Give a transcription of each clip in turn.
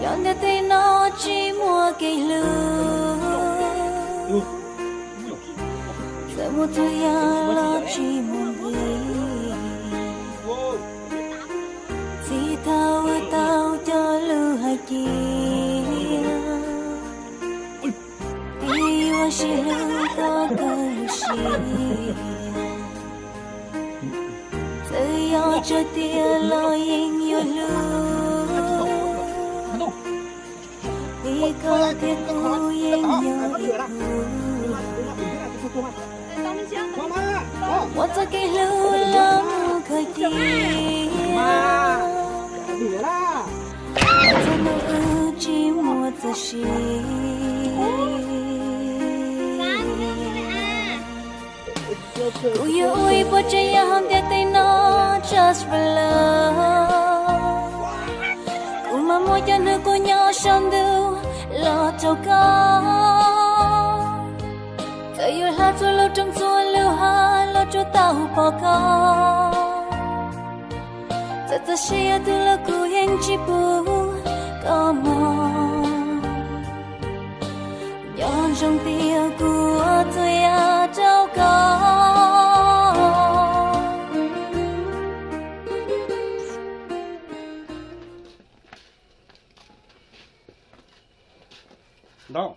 Ntiaj teb no tsis muaj kev hlub, txawm muaj txhua yam los tsis muaj nqis. Txij thaum uas tau cov lus hais cia, twb yuav sib hlub kom kawg lub siab. Txawm yog tsaug tiag los yeej yuav hlub, vim koj thiab kuv yeej yog ib khub. Muaj txoj kev hlub los mus khaws cia, txog hnub wb tsis muaj txoj sia. Kuv yuav ua ib puas tsav yam hauv ntiaj teb no just for love. Kuv mam muab cov hnub kuv nyob saum ntuj los rau koj. Txawm yuav hla txhua lub roob txhua lub hav los tsuas tau pom koj. Txawm txoj sia twg los kuv yeej tsis pub koj mus. Nco ntsoov tias kuv ua txhua yam rau koj. Ntaub,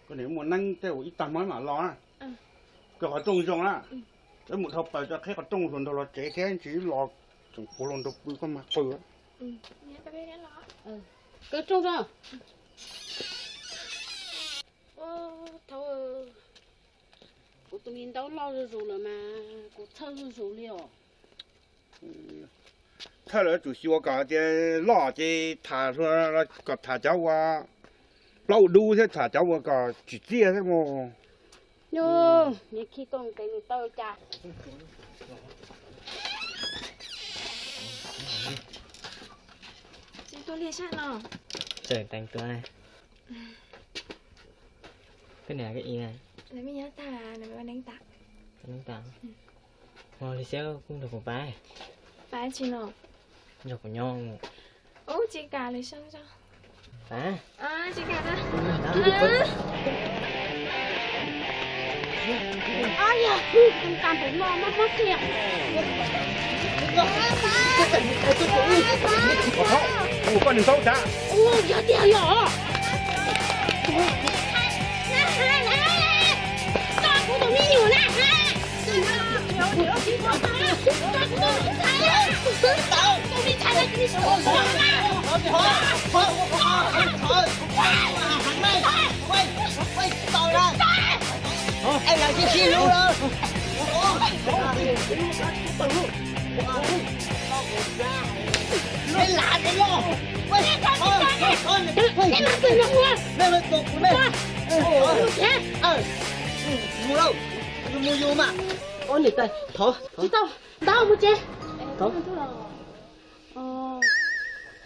koj niam muaj neeb tej ua ib tag hmo mam los na. Koj qhov rooj zoo na. Wb mus dhau plaws rau qhib qhov rooj hluas nraug los tsev thiab ntsis los tseem puav hluas nraug pw koj mag qw. Koj rooj zoo. Thaub, kuv tus me ntaub loj zuj zus lawm mas kuv txhawj zuj zus li os. Txhawj lawm tsum xyuas kom tias loj ces tham hluas los kom tham cov uas plaub dub thiab tham cov uas kom tsim txiaj thiab mus. Nws khi koj tes nws tau cas. Tseem tuaj liaj sab no. Tseem teev tuaj. Koj niam koj i na? Nws me nyob tag, nws me ua neeb tas. Neeb tas. Hmo li siab kuj nrog kuv pab. Pab tsi no? Nrog kuv nyob. Ub, tsis kam li sab zog. Pab. Tsis kam na. Ob yog, tus tas npaum no mob mob kiag. Ua koj nws ntaub tas. Ua yog tiag yog. Tso kuv tus me nyuam na. Mus lauj, mus yus mas. Ua niam tais, thov, thov. Tsis tau, ntaub mus tsev. Thov.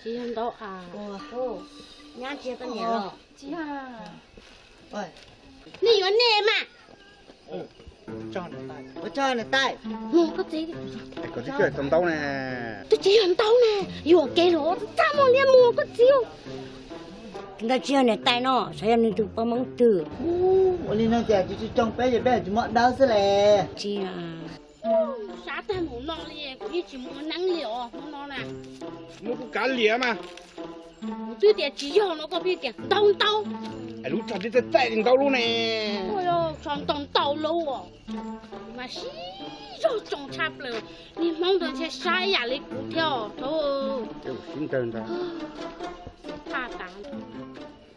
Tsis yog ntaub a. Nyab tsis yog koj niam los? Tsis yog. Nej yuav nej mas. Ua tsaug niam tais. Mus koj txiv. Koj txiv tau ntaub ne. Twb tsis yog ntaub ne, yuam kev los txaj muag liab muag koj txiv. Ntawd tsis yog niam tais no, xyov yog nws tus poj Hmoob twg. Ua li no ces tsis tsis tsoo peb ces peb tsis muaj dawb xwb le. Tsis. Sab tag mus no li, kuv yeej tsis mus ua neeb li os hmo no na. Muab kuv kav liam mas. Kuv twb tias tsis yog no koj pheej tias ntaub ntaub. Es lub tsho tib txaij txaij li ntaub lub ne. Tsho ntaub ntaub lub os. Mas siv zog tsoo tshaj plaws. Niag Hmoob ntawd ntshe saib yam li kuv thiab os. Thab. Xib thaj tas.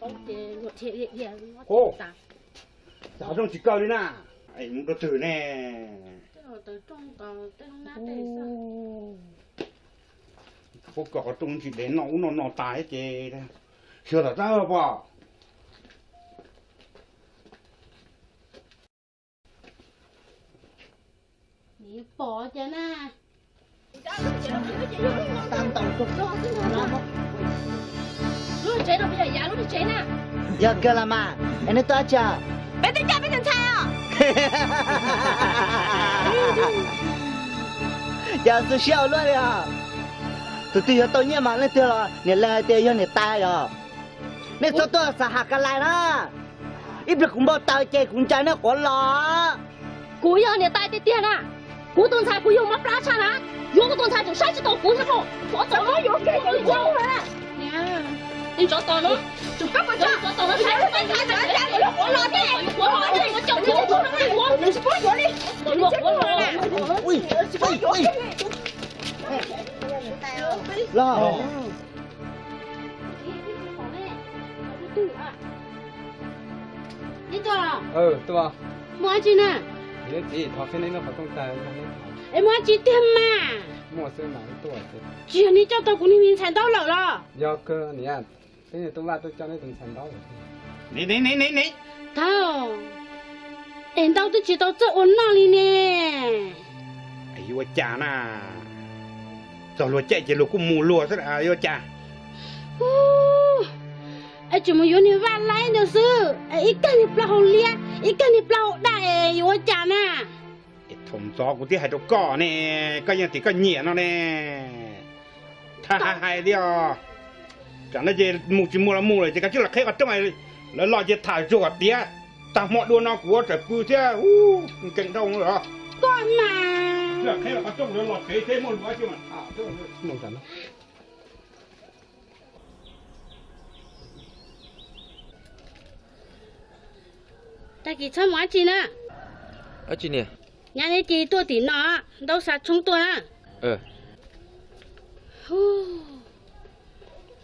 Paub ces luag dhia dhia dhia. Xav rooj tsis kaw li na. Mus rau twg ne? Puab kom qhov rooj tsis dev noj ub noj no tas ces xyuas tom txaj pom. Pom cas na. Lub tsev no puas yog yav lub tsev na? Yog kawg los mas, es nej tuaj tsi? Peb tuaj coj peb tus ntxhais os. Cas xu siab ua luaj li os. Tus twg yuav tau nyiaj mas leej twg los niam lees hais tias yog niam tais yog. Nej txhob tuaj xav has ka lais na. Ib pliag kuv npau taws ces kuv ntsia nej quav los. Kuv yog niam tais tiag tiag na. Kuv tus ntxhais kuv yug mob plab tshaj na. Yuav kuv tus ntxhais tseem saib tsis taus kuv thiab. Tsov tom no, tsov tom no, tsov tom no, saib tsis taus kuv. Los. Mus dab tsi na? Es mus dab tsi tiag mas? Tsis yog nej coj tau kuv niag me ntxhais ntaub lawm los? Yog kawg niam, peb niag tub Vaj tuaj coj neb tus ntxhais ntaub. Thawj, es ntaub twb tsis tau txawj ua noj li ne. Yuav ua cas na? Txog luag caij ces luag kuj mus luag xwb, yuav ua cas? Es tseem mus yuav niag Vaj Laib ntawd xwb, ib kag niag plaub hau liab, ib kag niag plaub hau daj es yuav ua cas na? Thaum ntxov kuv twb hais rau koj ne, koj yeej tias koj nyiam no ne. Thab hais li os. Tsam no ces mus tsis muaj los mus lawm ces koj tsij los qheb qhov rooj, lawv los ces tham zuag tiav. Tag hmo dua no kuv ua tsawm pw thiab, nkees dhau lawm. Koj mas. Qheb qhov rooj lawv los tsev thiab muaj lus dab tsi mas tham. Tag kis txhob mus dab tsi na. Nyab neb cia li tuaj tim no, ntaub xa tshoob tuaj na.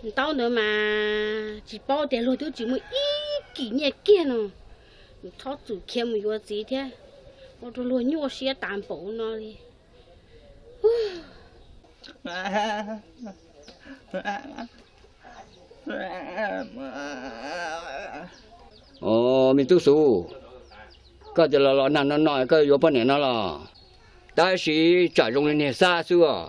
Ntaub ntawd mas tsis paub tias luag twb tsis muaj ib kis nyiaj kiag no. Txhob txwm khiav mus yuav txiv thiab, ua rau luag nyuaj siab tas npaum no li. Os, me tub Xub, koj tias los los nag no no koj yuav poj niam no los? Tab sis tsam zoo li niag Xab xwb os.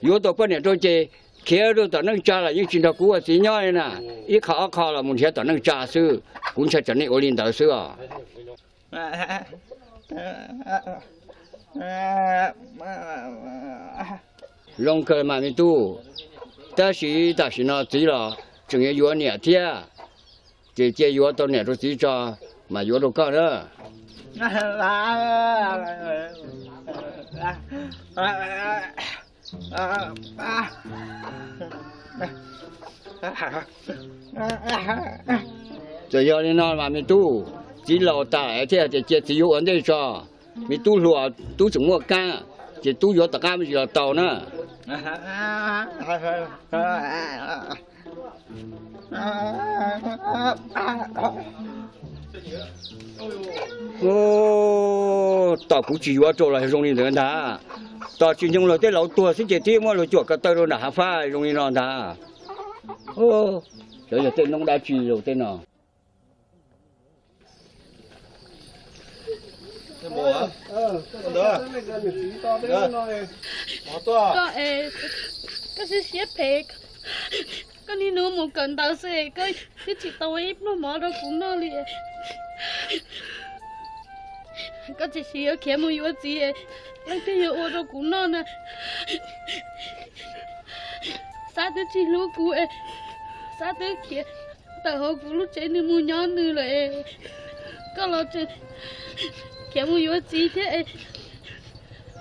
Yuav tau poj niam rau ces khiav rau tom neej tsa los yeej tsis nrog kuv ua txiv nyob li na. Ib qho ob qho los mus nrhiav tom neej tsa xwb. Kuv ntshai tsam nej ua li ntawd xwb os. Zoo kawg mas me tub, tab sis tam sim no txiv los tseem yuav yuav niam thiab, ces cia yuav tau niam rau txiv tso mas yuav rau koj na. Txawm yog li no mas me tub, txiv laus tas thiaj tias cia txiv yuav ua ntej tso. Me tub hluas tub tseem muaj kab, ces tub yuav tom qab me ntsis los tau na. Tom kuv tsis yuav rau los zoo li ntawd ntag. Tom tsis nyoog luag tej laus tuag xwb ces twb muab luag cuam ko taw rau nram hav fab zoo li no ntag. Xyov yog tej noob dab tsi los tej no. Koj es, koj siab siab phem, koj niaj hnub mus kawm ntawv xwb es koj twb tsis tau ib pluag mov rau kuv noj li. Koj tsis siv yuav khiav mus yuav txiv, leej twg yuav ua rau kuv noj na? Xab twb tsis hlub kuv, Xab twb khiav tawm hauv kuv lub tsev nws mus nyob nws lawm. Koj los tseem khiav mus yuav txiv thiab,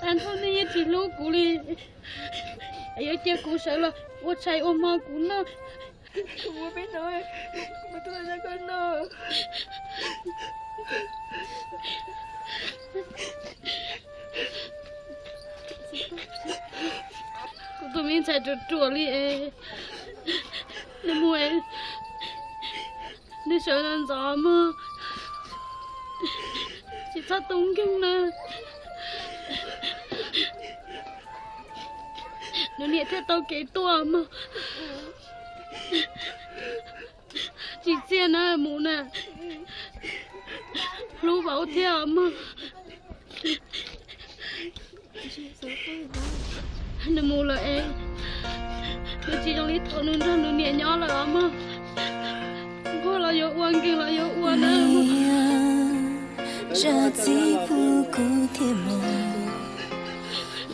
tag nrho nej yeej tsis hlub kuv li. Yuav cia kuv sawv los ua tshais ua hmo kuv noj. Kuv mus peb hnub, kuv tuaj nrog koj noj. Kuv tus me ntxhais ruam ruam li es, nws mus es nws sawv ntxov mog, tsis txhob tu nkeeg na. Nws niam thiaj tau kev tuaj mog. Tsis txiaj na mus na, hlub vauv thiab os mog. Nws mus lawm es nws tsis zoo li thaum nws nrog nws niam nyob lawm os mog. Nquag los yuav ua, nkeeg los yuav ua na. Zaj txij pub kuv thiaj mus,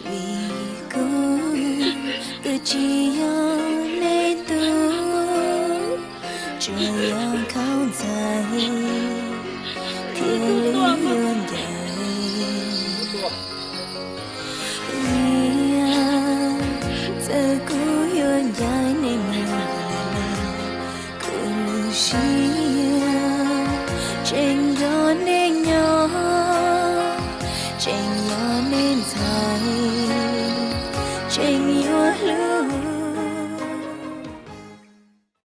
vim kuv Tsis yog nej tub, tsuas yog khaub ntxhais thiaj li yuav ncaim. Txawm kuv yuav ncaim nej mus, kuv lub siab tseem nrog nej nyob, tseem yog nej ntxhais.